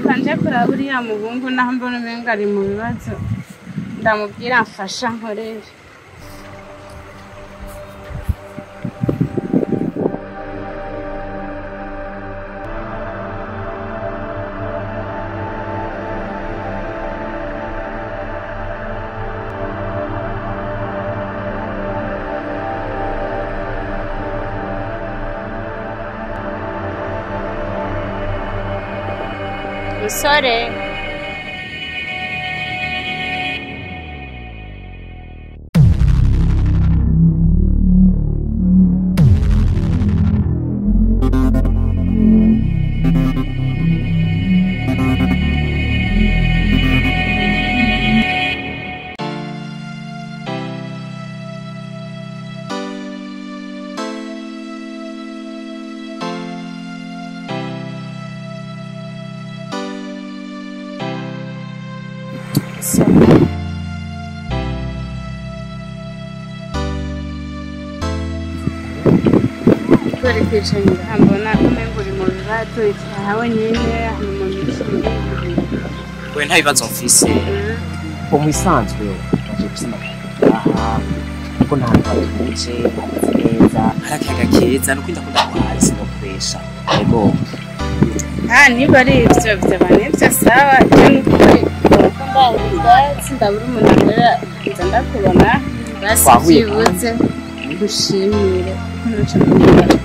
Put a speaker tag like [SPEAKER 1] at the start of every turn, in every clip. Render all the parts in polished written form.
[SPEAKER 1] Kanje kuraba uriya muhungu naho mbona umenga ari mu bibazo, ndamubwira mfasha nkorere. Musore, twari twicaye ngaha mbona umengo uri mu bibazo, icawe nyene hano mu mikino.
[SPEAKER 2] We nta bibazo mfise. Ubu mu bisanzwe naje gusema aha kuko nta hantu hatuje hameze neza, hari akayaga keza, nuko ndakunda kuhaza sinokubesha. Yego.
[SPEAKER 1] Ah, niba ari ivyo vyaba nivyo sawa, je nukuri uko mbaye ubwatsi ndabura umuntu ankorera nza ndakubona basi
[SPEAKER 2] Twahuye
[SPEAKER 1] vyibuze ngushimire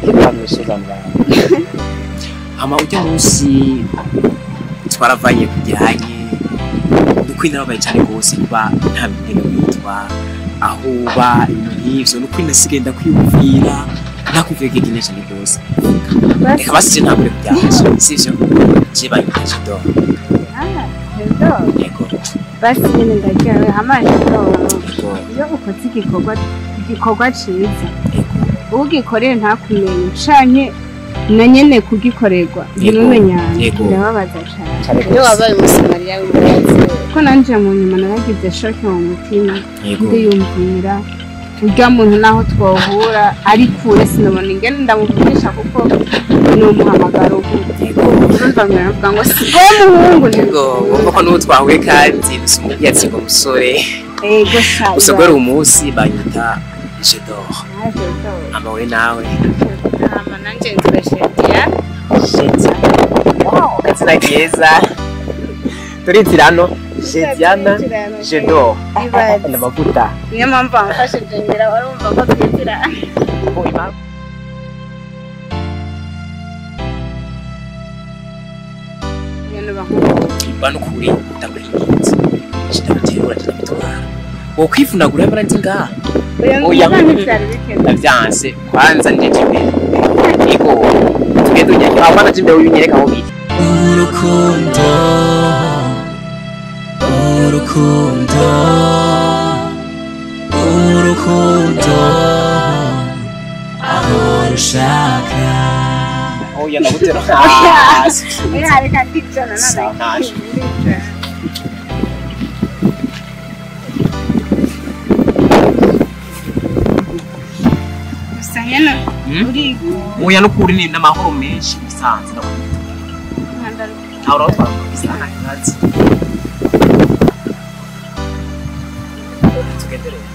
[SPEAKER 1] kuko naco nkunda.
[SPEAKER 2] Hama ujya munsi twaravanye kujyanye nukuri narabaye cyane rwose kuba nta ntebe witwa aho uba ibintu nk'ivyo, nukuri nasigaye ndakwiyumvira ntakumviye kigine cyane rwose. Reka basi je ntangure kubyanje sivyo, je bayitaje do.
[SPEAKER 1] Ah, hello.
[SPEAKER 2] Yego.
[SPEAKER 1] Basi nyene ndaryohewe hama hello.
[SPEAKER 2] Yego.
[SPEAKER 1] Iyo ukoze igikorwa ciza,
[SPEAKER 2] Yego.
[SPEAKER 1] ugikorere ntakumenye canke na nyene kugikorerwa ntimumenyane,
[SPEAKER 2] Yego.
[SPEAKER 1] birababaza cane.
[SPEAKER 2] Cane
[SPEAKER 1] Iyo
[SPEAKER 2] rwose.
[SPEAKER 1] wabaye umusamariya w'imbabazi, ko nanje mu nyuma naragize shoke mu mutima,
[SPEAKER 2] Yego.
[SPEAKER 1] ndiyumvira urya muntu naho twohura ari kure sinabona ingene ndamuvugisha kuko ni umuhamagaro gute.
[SPEAKER 2] Yego.
[SPEAKER 1] Urumva nkavuga ngo si wowe muhungu ni
[SPEAKER 2] Yego, wumva ko n'ubu twahuye kandi bisumbuye ati ngo musore.
[SPEAKER 1] Ego sha.
[SPEAKER 2] Gusa guhera uwo munsi banyita Jedor.
[SPEAKER 1] Ah, Jedor.
[SPEAKER 2] Ama we nawe.
[SPEAKER 1] Hama nanje nitwa Shedia.
[SPEAKER 2] Shedia. Wow, akazina keza. Turizirano Shediana Jedor.
[SPEAKER 1] Ibaze.
[SPEAKER 2] N'amavuta.
[SPEAKER 1] Niyo mpamvu wamfashije ngira warumva ko twizira.
[SPEAKER 2] Oh, ima-
[SPEAKER 1] Ibintu bankunda.
[SPEAKER 2] Ba nukuri ndakwinginze. Ndabiterura ndabitwara. Wokwivunagura yabara ndi ngaha.
[SPEAKER 1] Oya, ntivyari bikenewe.
[SPEAKER 2] Ndavyanse kwanza njeje imbere. Yego. Tugende unyereke aho bana imbere unyereke aho biri.
[SPEAKER 3] Urukundo, urukundo, urukundo, aho rushaka.
[SPEAKER 2] Oya ndagutera.
[SPEAKER 1] Oya, reka ndijana
[SPEAKER 2] Sawa, ntaje.
[SPEAKER 1] Gusa nyene urigo.
[SPEAKER 2] Oya nukuri ni n'amahoro menshi bisanzwe ndakubwira. Aho uratwara bisa nta kibazo. Tugende rero.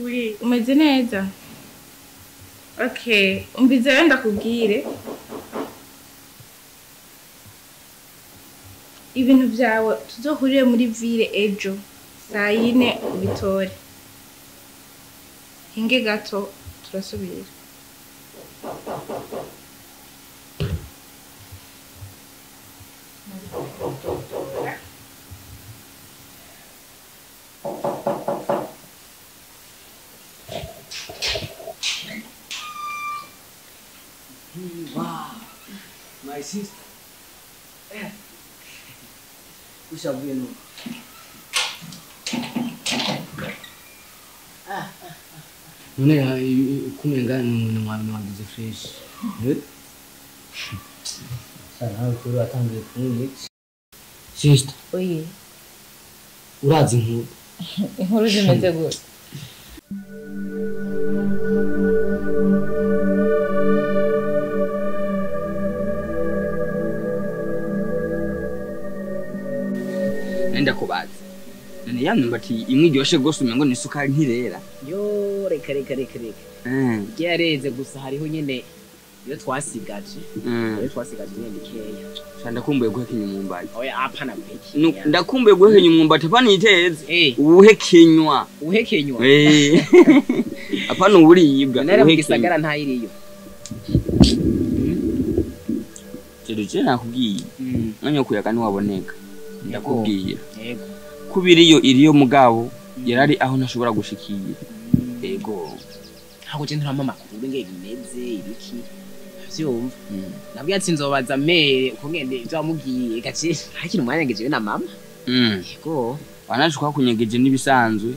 [SPEAKER 1] Oui, umeze neza. Okay, umvize rero ndakubwire. Ibintu byawe tuzohurire muri ville ejo saa 4 ubitore. Hinge gato turasubira.
[SPEAKER 2] Wow, my sister. Ushavuye nuko. None kumenga ni mwagize fresh. Eh? Sana kuri atangiye kunyica. Sister.
[SPEAKER 4] Oye.
[SPEAKER 2] Urazi inkuru.
[SPEAKER 4] Inkuru zimeze gute?
[SPEAKER 5] Ndakubaza. None ya myumbati imwe iryoshe gose umengo ni isukari ntirera.
[SPEAKER 2] Yo reka reka reka reka. Yareze gusa hariho nyene iyo twasigaje. Iyo twasigaje nyene bikeya.
[SPEAKER 5] Sha ndakumbuye guhekenya umwumbati.
[SPEAKER 2] Oya apana guhekenya.
[SPEAKER 5] Ndakumbuye guhekenya umwumbati apana iteze. Uhekenywa.
[SPEAKER 2] Uhekenywa.
[SPEAKER 5] Apana uburibwa.
[SPEAKER 2] Nare mu gisagara ntayiriyo.
[SPEAKER 5] Jeje nakubwiye. Mwanya kuyaga ntiwaboneka. Ndakubwira.
[SPEAKER 2] Yego.
[SPEAKER 5] Kubiriyo iriyo mugabo yarari aho ntashobora gushikira. Yego.
[SPEAKER 2] Ntabwo je nturama makuru nge bimeze ibiki. Vyumva. Nabwiye ati nzobaza mere uko ngende ivyo wamubwiye gace hakiri umwanya ngejewe na mama. Yego.
[SPEAKER 5] Wanaje kwakunyegeje nibisanzwe.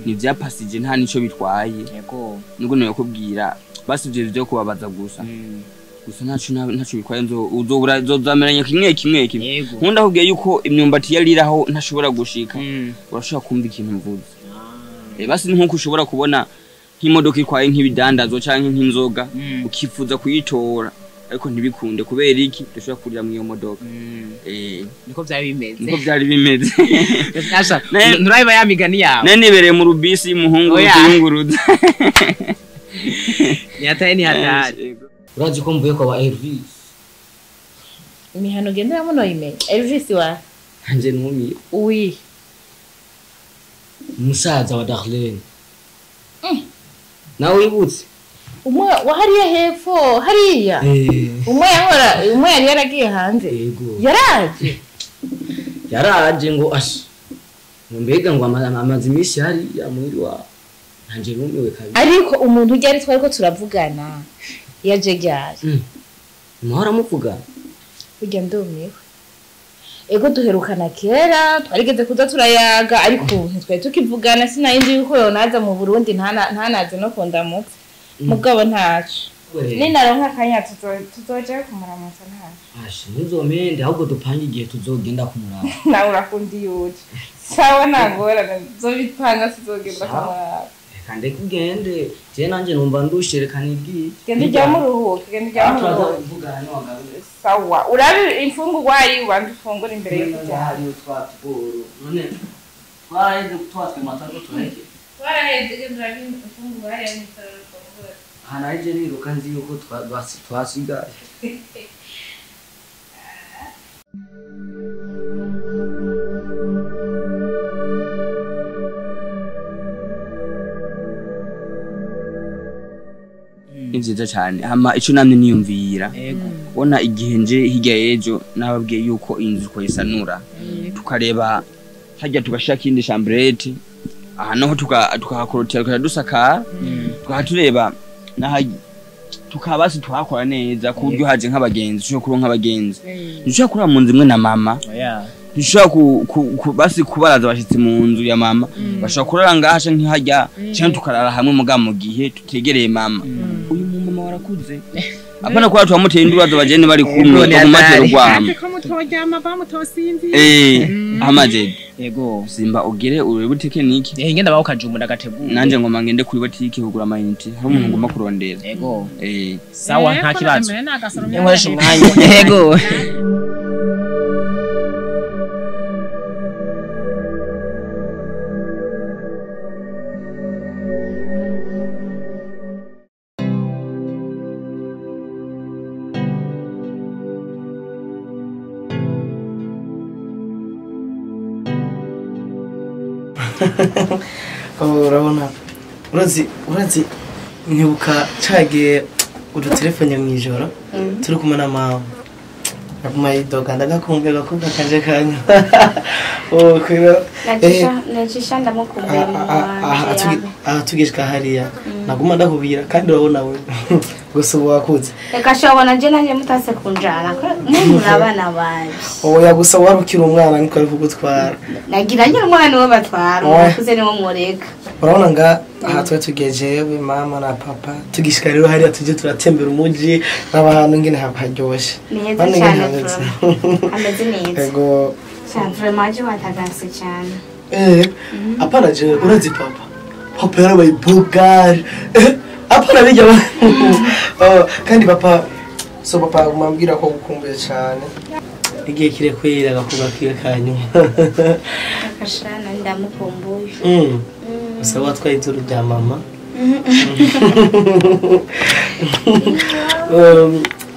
[SPEAKER 5] Ni vyapasije nta nico bitwaye.
[SPEAKER 2] Yego.
[SPEAKER 5] Nubwo nayokubwira basivye byo kubabaza gusa. Gusa ntacu bitwaye nzo uzobura zozameranye kimwe kimwe kimwe. Nkunda kubwiye yuko imyumbati yariraho ntashobora gushika. Urashobora kumva ikintu mvuze. Basi nkuko ushobora kubona nk'imodoka ikwaye nk'ibidandazo canke nk'inzoga ukifuza kuyitora ariko ntibikunde kubera iki dushobora kurira mu iyo modoka.
[SPEAKER 2] Niko byari bimeze.
[SPEAKER 5] Niko byari bimeze.
[SPEAKER 2] Asha nturayiba ya migani yawe.
[SPEAKER 5] Nane nibereye mu rubisi y'umuhungu ruyunguruza.
[SPEAKER 2] Ni hataye ni hatari.
[SPEAKER 6] Urazi ko mvuye kwa ba Elvis.
[SPEAKER 4] Imihano gendera muno imenye. Elvis wa
[SPEAKER 6] Anje numiye.
[SPEAKER 4] Oui.
[SPEAKER 6] Umusaza wa Darlene. Nawe wibutse?
[SPEAKER 4] Umwe wa hariya hepfo hariya. Umwe yahora umwe yari yaragiye hanze.
[SPEAKER 6] Yego.
[SPEAKER 4] Yaraje.
[SPEAKER 6] Yaraje ngo ashi. Mbega ngo amazi imisi hariya muhiri wa. Anje numiwe kabiri.
[SPEAKER 4] Ariko umuntu ujya ari twariko turavugana. Yaje ryari.
[SPEAKER 6] Muhora muvugana.
[SPEAKER 4] Burya ndumiwe. Ego duherukana kera twarigeze kuza turayaga ariko ntitwari tukivugana sinayindi yuko yonaza mu Burundi ntanaze no kundamutsa. Mugabo ntaco. Ninaronka akanya tuzoja kumuramutsa ntaco.
[SPEAKER 6] Ashe ntuzomende ahubwo dupange igihe tuzogenda kumuraba.
[SPEAKER 1] Nawe urakunda iyo uje. Sawa ntagorane nzobipanga tuzogenda kumuraba.
[SPEAKER 6] Reka kugende je nanje numva ndushe reka nibwiye.
[SPEAKER 1] Genda ujya muruhuke genda ujya muruhuke. Sawa urabi imfungurwa ari ubanza ufungura imbere yo kujya.
[SPEAKER 6] Hariyo twatugoro none twaraheze twatwe matako tureke.
[SPEAKER 1] Twaraheze genda urabi imfungurwa ari imisaruro ufungura.
[SPEAKER 6] Aha naje niruka nzi yuko twasigaye.
[SPEAKER 5] Ni vyiza cyane hama ico namwe niyumvira bona igihe nje hirya yejo nababwiye yuko inzu koyisanura tukareba hajya tugashaka indi chambrette aha naho tukahakorotera tukadusakara tukahatureba naha tukabasi tuhakora neza ku buryo haje nk'abagenzi ushobora kuronka abagenzi ntushobora kurara mu nzu imwe na mama ntushobora basi kubaraza abashitsi mu nzu ya mama bashobora kurara ngaha canke hajya canke tukarara hamwe muga mu gihe tutegereye mama. Uyu mumama warakuze apana kwa twamuteye indurazo bagende bari kumwe bamumatera urwamo
[SPEAKER 7] ko mutoryama bamutosinzi
[SPEAKER 5] amaje
[SPEAKER 2] yego
[SPEAKER 5] simba ugere urebe butike niki
[SPEAKER 2] ngenda baho kajumba ndagategura
[SPEAKER 5] nanje ngoma ngende kuri butike kugura amayinite hari umuntu ngomba kurondera
[SPEAKER 2] yego sawa nta kibazo
[SPEAKER 7] nkoresha
[SPEAKER 2] umwanya yego.
[SPEAKER 8] Urabona urazi nkibuka cagiye udutelefone mu ijoro turi kumwe na mama naguma yidoga ndagakumbuye agakobwa kanje kanya. Oh kwira
[SPEAKER 1] nacisha ndamukumbuye mama.
[SPEAKER 8] Aha tugishika hariya naguma ndakubwira kandi urabona we gusa ubu wakuze.
[SPEAKER 1] Reka shobona nje nanje mutase kunjana muri abana baje.
[SPEAKER 8] Oya gusa warukira umwana niko ari kugutwara.
[SPEAKER 1] Nagira nyine umwana we batwara ukuze niwo mureka.
[SPEAKER 8] Urabona nga aha twe tugejewe mama na papa tugishika rero hariya tuje turatembera umuji n'abantu ngene haryoshe.
[SPEAKER 1] Neza cyane. Ameze neza.
[SPEAKER 8] Ego
[SPEAKER 1] cyane vraiment je watagase cyane.
[SPEAKER 8] Apana je urazi papa. Papa yarabaye bogari. Apana bijya. Kandi papa so papa umambwira ko gukumbuye cyane. Igihe kirekwira agakuba kiwe kanyuma.
[SPEAKER 1] Akashana ndamukumbuye.
[SPEAKER 8] Gusa watwaye ituru rya mama.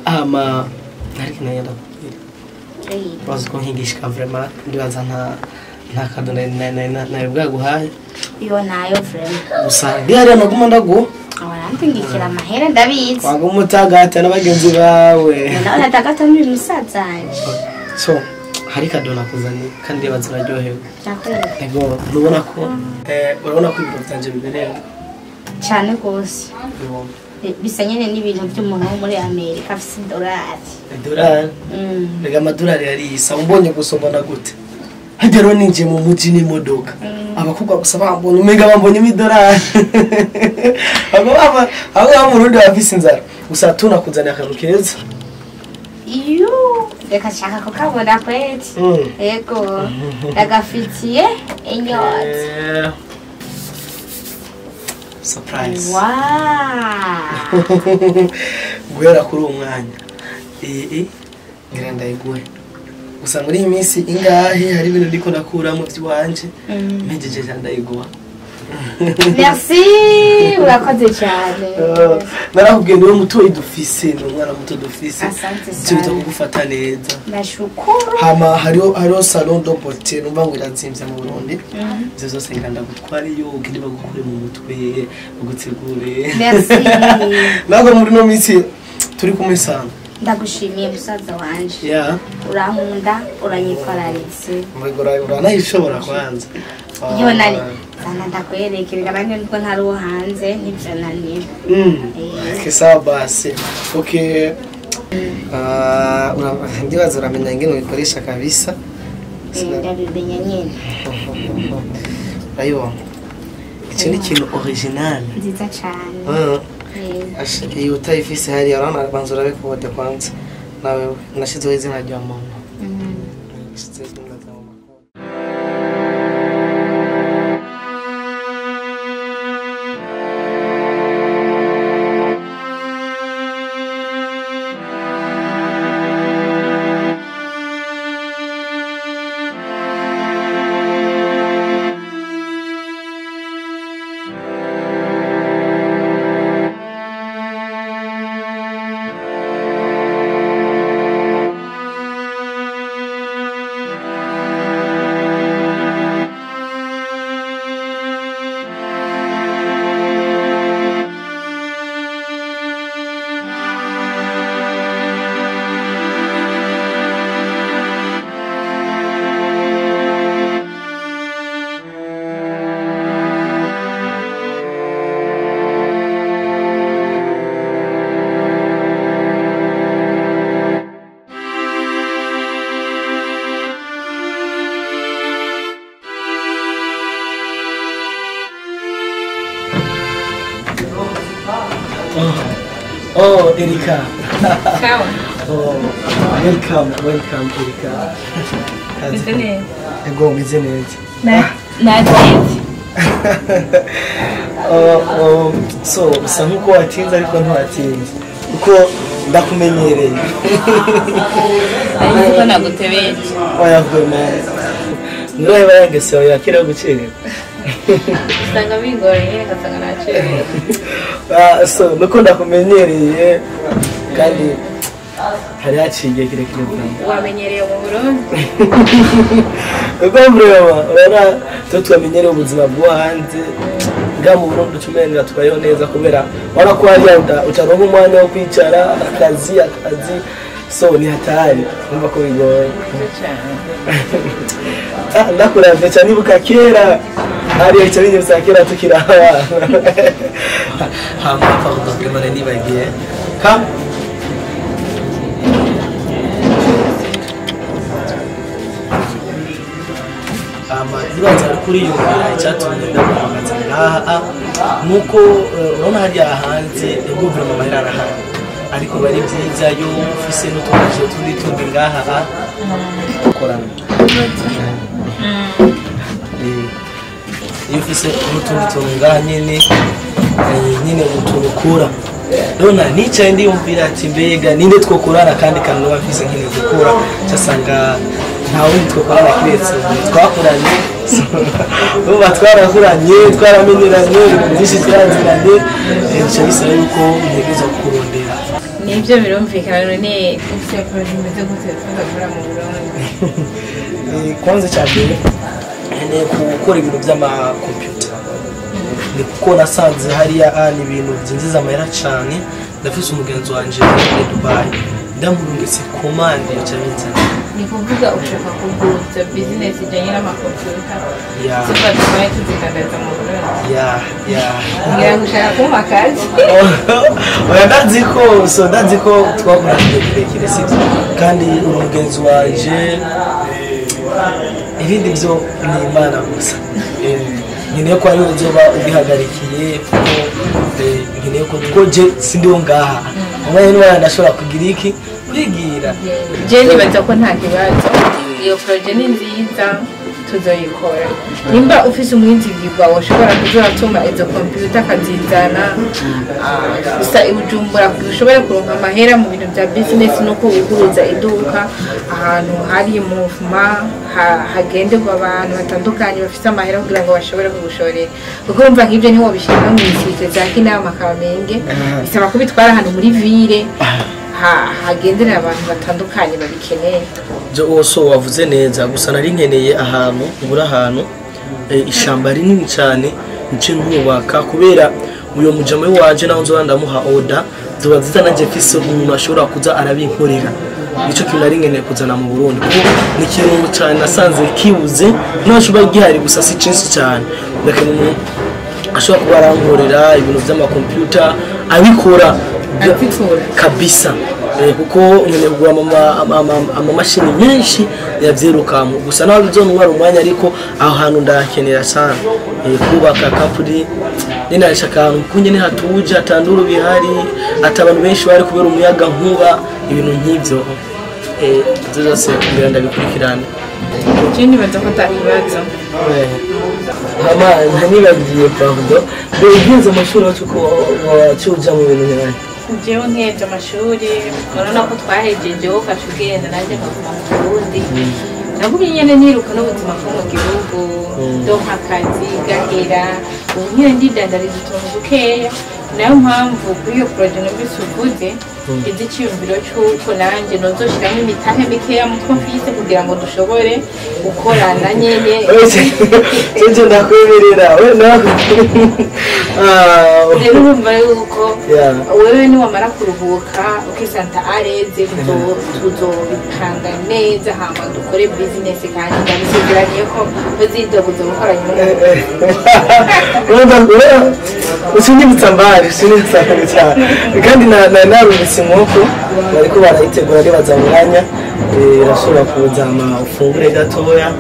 [SPEAKER 8] Ama ariko nayo ndakubwira. Bazi ko nkigishika vraiment ndibaza nta kado nari bwaguhaye.
[SPEAKER 1] Iyo nayo vraiment.
[SPEAKER 8] Gusa ndi hariya naguma ndaguha.
[SPEAKER 1] Warantingikira amahera ndabizi.
[SPEAKER 8] Waguma utagata n'abagenzi bawe.
[SPEAKER 1] Nawe natagata n'uyu musaza wanje.
[SPEAKER 8] So hari kado nakuzaniye kandi ndibaza uraryohewe. Ego urabona ko urabona ko ibiro byanje bibereye
[SPEAKER 1] cyane gose. Bisa nyene n'ibintu by'umuntu wo muri Amerika afise idolari.
[SPEAKER 8] Idolari? Rega amadolari yarisa umbonye gusa mbona gute? Hajya rero ninjiye mu muji n'imodoka. Abakobwa gusa bambonye umenga bambonye imidolari. Abo abo mu Burundi bafise inzara. Gusa tunakuzaniye akantu keza.
[SPEAKER 1] Iyo reka shaka kukabona kweti. Ego ndagafitiye inyota.
[SPEAKER 8] Surprise.
[SPEAKER 1] Wow.
[SPEAKER 8] Guhera kuri uwo mwanya. Ngira ndayiguhe. Gusa muri iyi minsi ingahe hari ibintu ndiko ndakuramo by'iwanje. Mpejeje ndayiguha.
[SPEAKER 1] Merci, urakoze cyane.
[SPEAKER 8] Narakubwiye niwe muto dufise, ni umwana muto dufise.
[SPEAKER 1] Asante sana.
[SPEAKER 8] Tuza kugufata neza.
[SPEAKER 1] Nashukuru.
[SPEAKER 8] Hama hariho salon de beauté numva ngo irazimvye mu Burundi. Ivyo zose ngira ndagutwara iyo ugende bagukure mu mutwe, bagutegure.
[SPEAKER 1] Merci.
[SPEAKER 8] Ntabwo muri no minsi turi kumwe sana.
[SPEAKER 1] Ndagushimiye musaza wanje.
[SPEAKER 8] Yeah.
[SPEAKER 1] Urankunda, uranyitwararitse.
[SPEAKER 8] Mbigora uranayishobora kwanza.
[SPEAKER 1] Iyo nari sana ndakwerekera nanjye nubwo ntari uwo hanze ntibyananira.
[SPEAKER 8] Okay, sawa basi. Okay. Ndibaza uramenya ingene ubikoresha kabisa.
[SPEAKER 1] Ndabimenya nyene.
[SPEAKER 8] Urayibona. Iki ni ikintu original.
[SPEAKER 1] Nziza cyane.
[SPEAKER 8] Iyo utayifise hariya urabona banza urabikode kwanza. Nawe nashizeho izina rya mama. Nashizeho izina rya mama. Oh, Erika.
[SPEAKER 4] Sawa.
[SPEAKER 8] Oh, welcome, welcome Erika.
[SPEAKER 4] Meze neza.
[SPEAKER 8] Ego, meze neza.
[SPEAKER 4] Natinze.
[SPEAKER 8] Oh, so usa nkuko watinze ariko ntiwatinze. Kuko ndakumenyereye.
[SPEAKER 4] Ariko nagutebeye.
[SPEAKER 8] Oya vraiment. Niwe bayangese yakira gucererwa.
[SPEAKER 4] Usanga bingoranye ngasanga nacerewe.
[SPEAKER 8] So nuko ndakumenyereye kandi Hari haciye igihe kirekire vraiment.
[SPEAKER 4] Wamenyereye mu Burundi?
[SPEAKER 8] Ego vraiment, urabona twe twamenyereye ubuzima bwo hanze. Nga mu Burundi ucumenga tubayeho neza kubera urabona ko hariya utaronka umwanya wo kwicara, akazi so ni hatari, numva ko bigoye. Ndakuravye cyane ibuka kera hariya icyo binyuza kera tukiri abana. Hama pardon vraiment nibagiye. Kam Nibanza kuriyumvira icyatumye ndamuhamagaza ngaha nuko urabona hariya hanze ego vraiment amahera arahari ariko bari byiza yo ufise n'utubaje tundi tundi ngaha dukorana. Iyo ufise n'utundi tuntu ngaha nyene nyine utuntu ukura rero nicaye ndiyumvira ati mbega ninde twokorana kandi kantu noba mfise nkeneye gukora casanga nta wundi twakorana kiretse twakoranye ubu twarakuranye twaramenyeranye ibintu byinshi turaziranye bica bisaba yuko ntegerezwa kukurondera.
[SPEAKER 4] Nibyo birumvikana. None ufite projet imeze gute tuzakora mu Burundi?
[SPEAKER 8] Kwanza cya mbere nkeneye gukora ibintu by'amakompiyuta ni kuko nasanze hariya ni ibintu byinjiza amahera cyane. Ndafise umugenzi wanje muri Dubai ndamurungitse komande yoca binzana.
[SPEAKER 4] Ni kuvuga ushaka kuguza business ijyanye n'amakompiyuta ziva Dubai tuzidandaza mu Burundi? Ngira ngo ushaka kumpa akazi.
[SPEAKER 8] Oya ndazi ko so ndazi ko twakoranye igihe kirekire sibyo, kandi uri umugenzi wanje ibindi byo ni Imana gusa. Nkeneye ko ariwe uzoba ubihagarikiye kuko nkeneye ko je sindiho ngaha umwanya n'umwanya ndashobora kugira iki kwigira.
[SPEAKER 4] Je nibaza ko nta kibazo, iyo projet ni nziza tuzoyikora. Nimba ufise umwizigirwa woshobora kuzoratuma izo kompiyuta akazizana gusa i Bujumbura kugira ushobore kuronka amahera mu bintu bya business nuko wuguruza iduka ahantu hari movement hagenderwa abantu batandukanye bafise amahera kugira ngo bashobore kugushorera, kuko urumva nk'ibyo ntiwobishyira mu isite za Kinama Kamenge, bisaba kubitwara ahantu muri ville hagenderera abantu batandukanye babikeneye.
[SPEAKER 8] Jo so wavuze neza gusa nari nkeneye ahantu ubura ahantu ishamba rinini cyane nce nkubaka kubera uyo mujama wanje naho nzoba ndamuha order zoba nziza nanje mfise umuntu ashobora kuza arabinkorera. Nico kintu nari nkeneye kuzana mu Burundi kuko ni ikintu cyane nasanze kibuze ntashobora gihari gusa si cinshi cyane. Ndakeneye umuntu ashobora kuba arankorera ibintu by'amakompiyuta abikora kabisa kuko nkeneye kugura amamashini menshi yavyirukanka gusa naho bizontwara umwanya ariko aho hantu ndahakenera sana kubaka kampuni ninarisha akantu kuko nyene hatuje atanduru bihari ati abantu benshi bari kubera umuyaga nkuba ibintu nk'ivyo ivyo vyose ngira ndabikurikirana.
[SPEAKER 4] Je nibaza ko atakibazo.
[SPEAKER 8] Hama ntibagiye pardon ugenze amashuri wacu ko wacuja mu bintu nyabandi.
[SPEAKER 4] Jewe nkeje amashuri urabona ko twahejeje wowe ukaca ugenda nanjye nkaguma mu Burundi nagumye nyene niruka n'ubuzima bwo mu gihugu ndonka akazi gahera ubu nyene ndidandariza utuntu dukeya. Nayo mpamvu kuri iyo projet numvise uvuze izi iciyumviro c'uko nanje nozoshiramo imitahe mikeya mutwo mfise kugira ngo dushobore gukorana nyene.
[SPEAKER 8] Jeje ndakwemerera we nawe
[SPEAKER 4] rero urumva yuko wewe niwamara kuruhuka ukisanta areze tuzobipanga neza hama dukore business kandi ndabisezeraniye ko uzidoguza gukoranye
[SPEAKER 8] n'umuntu. Usinyibutsa mbari usinyibutsa cyane kandi narungitse inkoko bariko barayitegura nibaza mwanya irashobora kuza ama ufungure gatoya.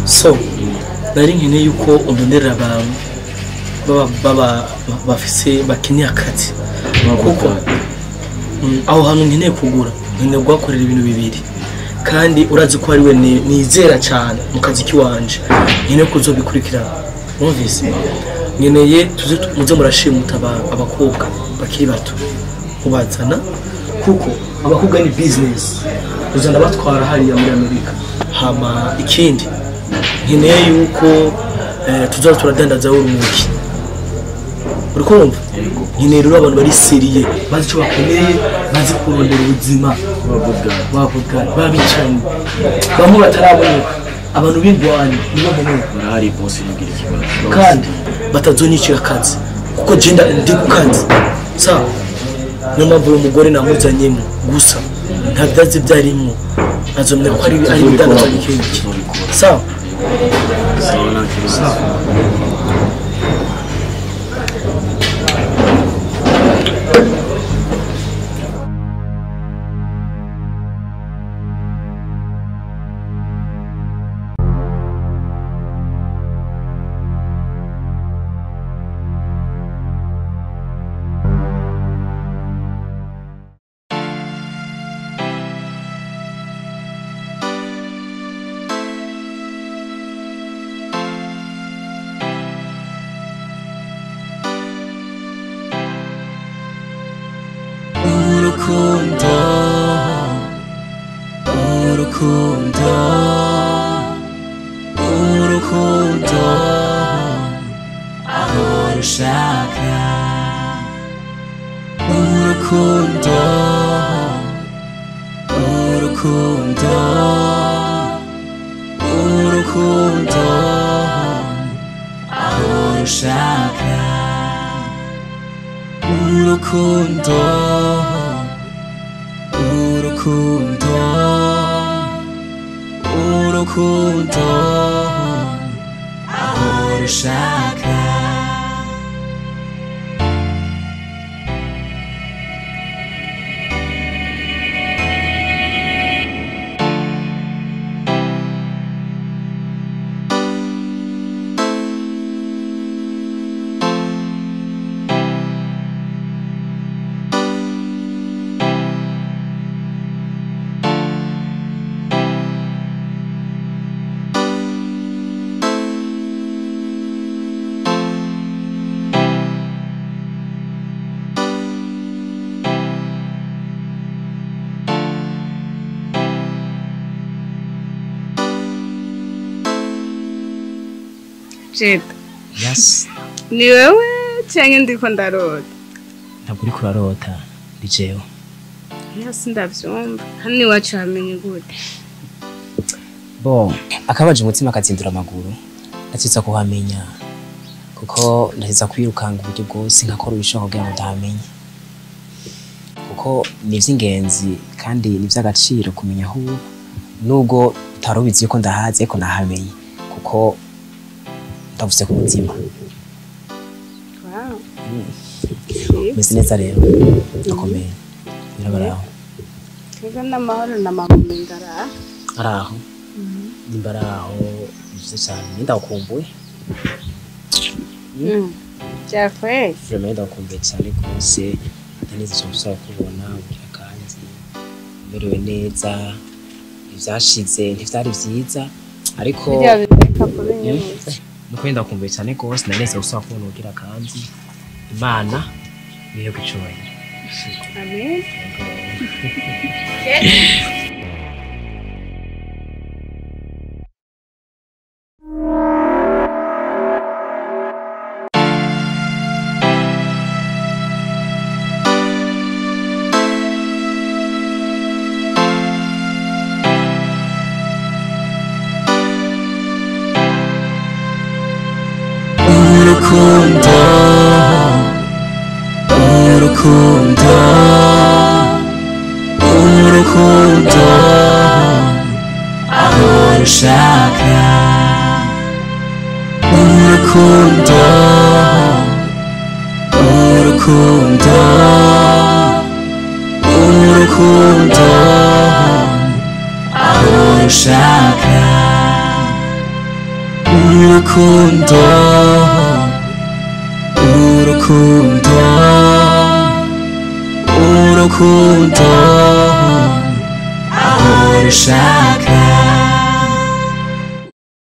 [SPEAKER 8] So nari nkeneye yuko undonderera abantu baba bafise bakeneye akazi kuko aho hantu nkeneye kugura nkeneye guhakorera ibintu bibiri kandi urazi ko ari we nizera cyane mu kazi kiwanje nkeneye kuzobikurikirana. Wumvise nkeneye muze murashimuta abakobwa bakiri bato kubazana kuko abakobwa ni business uzana batwara hariya muri Amerika. Hama ikindi nkeneye yuko tuzaza turadandaza urumuki. Uri kumva? Nkeneye rero abantu bari sérieux, bazi icyo bakeneye, bazi kurondera ubuzima. Bavuga babicanyi. Bamwe bataraboneka. Abantu b'ingwani nibo nkeneye.
[SPEAKER 9] Barahari boss, ntugire ikibazo.
[SPEAKER 8] Kandi batazonyicira akazi kuko jenda ndi ku kazi. Sawa? Niyo mpamvu uyu mugore namuzanyemo gusa nta byazi byarimwo, azomenya ko ari ibidandaza bike bike. Sawa?
[SPEAKER 9] Sawa, nta kibazo.
[SPEAKER 3] Urukundo, urukundo, urukundo, aho rushaka. Urukundo, urukundo, urukundo, aho rushaka. Urukundo, urukundo, urukundo, aho rushaka.
[SPEAKER 1] Jeda.
[SPEAKER 2] Yes.
[SPEAKER 1] Ni wewe canke ndiko ndarota?
[SPEAKER 2] Ntabwo uriko urarota, ni jewe.
[SPEAKER 1] Yes, ndavyumva. Hano iwacu hamenye gute?
[SPEAKER 2] Bo, akabaje umutima kazindura amaguru. Ndatsitsa kuhamenya. Kuko ndatsitsa kwirukanga uburyo bwose nkakora ibishoboka kugira ngo ndahamenye. Kuko ni ivy'ingenzi kandi ni ivy'agaciro kumenya aho uba. Nubwo utarubizi yuko ndahazi ariko nahamenye. Kuko ndavuze ku mutima.
[SPEAKER 1] Wow.
[SPEAKER 2] Meze neza rero. Ndakomeye. Birabaraho.
[SPEAKER 1] Kega n'amahoro na mama ngara.
[SPEAKER 2] Araho. Nimba araho byiza cyane. Ndakumbuye.
[SPEAKER 1] Byakwe.
[SPEAKER 2] Vraiment ndakumbuye cyane rwose. Ndaneze cyane gusaba kubona ugira kandi merewe neza. Ivyashize ntivyari vyiza ariko nuko ndakumbuye cyane rwose. Ndaneze gusaba kubona ugira kandi Imana niyo kwicubahiro.
[SPEAKER 1] Amen.
[SPEAKER 3] Urukundo, urukundo, urukundo, aho rushaka. Urukundo, urukundo, urukundo, aho rushaka. Urukundo, urukundo, urukundo, aho rushaka.